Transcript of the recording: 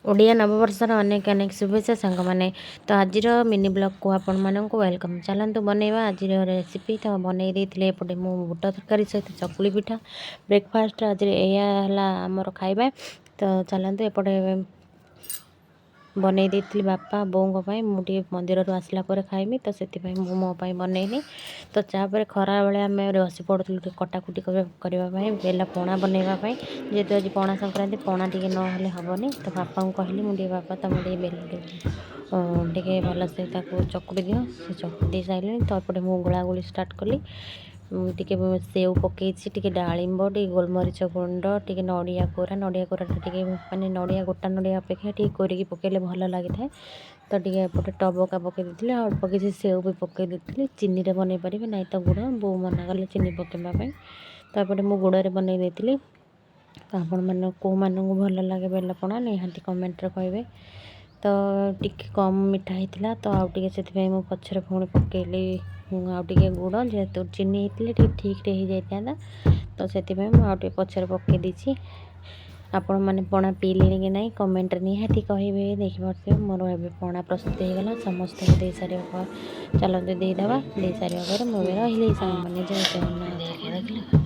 ଓଡ଼ିଆ ନବବର୍ଷର ଅନେକ ଅନେକ ଶୁଭେଚ୍ଛା ସାଙ୍ଗମାନେ। ତ ଆଜିର ମିନି ବ୍ଲଗ୍କୁ ଆପଣମାନଙ୍କୁ welcome. ଚାଲନ୍ତୁ ବନେଇବା ଆଜିର ରେସିପି। ତ ବନେଇ ଦେଇଥିଲି ଏପଟେ ମୁଁ ବୁଟ ତରକାରୀ ସହିତ ଚକୁଳି ପିଠା। ବ୍ରେକଫାଷ୍ଟ ଆଜିର ଏଇଆ ହେଲା ଆମର ଖାଇବା। ତ ଚାଲନ୍ତୁ, ଏପଟେ ବନେଇ ଦେଇଥିଲି ବାପା ବୋଉଙ୍କ ପାଇଁ। ମୁଁ ଟିକେ ମନ୍ଦିରରୁ ଆସିଲା ପରେ ଖାଇମି, ତ ସେଥିପାଇଁ ମୁଁ ମୋ ପାଇଁ ବନେଇନି। ତ ତାପରେ ଖରାବେଳେ ଆମେ ବସି ପଡ଼ୁଥିଲୁ ଟିକେ କଟାକୁଟି କରିବା ପାଇଁ, ବେଲ ପଣା ବନେଇବା ପାଇଁ। ଯେହେତୁ ଆଜି ପଣା ସଂକ୍ରାନ୍ତି, ପଣା ଟିକେ ନହେଲେ ହେବନି। ତ ବାପାଙ୍କୁ କହିଲି ମୁଁ ଟିକେ, ବାପା, ତମେ ଟିକେ ବେଲ ଟିକେ ଭଲସେ ତାକୁ ଚକୁଡ଼ି ଦିଅ। ସେ ଚକୁଡ଼ି ଦେଇ ସାରିଲେଣି। ତ ଏପଟେ ମୁଁ ଗୋଳାଗୋଳି ଷ୍ଟାର୍ଟ କଲି। ଟିକେ ସେଉ ପକେଇଛି, ଟିକେ ଡାଳିମ୍ବ, ଟିକେ ଗୋଲମରିଚ ଗୁଣ୍ଡ, ଟିକେ ନଡ଼ିଆ କୋରା। ନଡ଼ିଆ କୋରାଟା ଟିକେ ମାନେ ନଡ଼ିଆ, ଗୋଟା ନଡ଼ିଆ ଅପେକ୍ଷା ଟିକେ କୋରିକି ପକେଇଲେ ଭଲ ଲାଗିଥାଏ। ତ ଟିକେ ଏପଟେ ଟବକା ପକେଇ ଦେଇଥିଲି ଆଉ ଅଳ୍ପ କିଛି ସେଉ ବି ପକେଇ ଦେଇଥିଲି। ଚିନିରେ ବନେଇ ପାରିବେ, ନାଇଁ ତ ଗୁଡ଼। ବୋଉ ମନା କଲେ ଚିନି ପକେଇବା ପାଇଁ, ତ ଏପଟେ ମୁଁ ଗୁଡ଼ରେ ବନେଇ ଦେଇଥିଲି। ତ ଆପଣମାନ କେଉଁମାନଙ୍କୁ ଭଲ ଲାଗେ ବେଲପଣା, ନିହାତି କମେଣ୍ଟରେ କହିବେ। ତ ଟିକେ କମ୍ ମିଠା ହେଇଥିଲା, ତ ଆଉ ଟିକେ ସେଥିପାଇଁ ମୁଁ ପଛରେ ପୁଣି ପକେଇଲି ଆଉ ଟିକେ ଗୁଡ଼। ଯେହେତୁ ଚିନି ହେଇଥିଲେ ଟିକେ ଠିକ୍ରେ ହେଇଯାଇଥାନ୍ତା, ତ ସେଥିପାଇଁ ମୁଁ ଆଉ ଟିକେ ପଛରେ ପକେଇ ଦେଇଛି। ଆପଣମାନେ ପଣା ପିଇଲେଣି କି ନାହିଁ, କମେଣ୍ଟରେ ନିହାତି କହିବେ। ଦେଖିପାରୁଥିବେ, ମୋର ଏବେ ପଣା ପ୍ରସ୍ତୁତ ହେଇଗଲା। ସମସ୍ତଙ୍କୁ ଦେଇସାରିବା ପରେ, ଚାଲନ୍ତୁ ଦେଇଦେବା। ଦେଇସାରିବା ପରେ ମୁଁ ଏବେ ରହିଲି ସାଙ୍ଗମାନେ। ଜୟ ଜଗନ୍ନାଥ। ଦେଖେ, ଦେଖିଲୁ।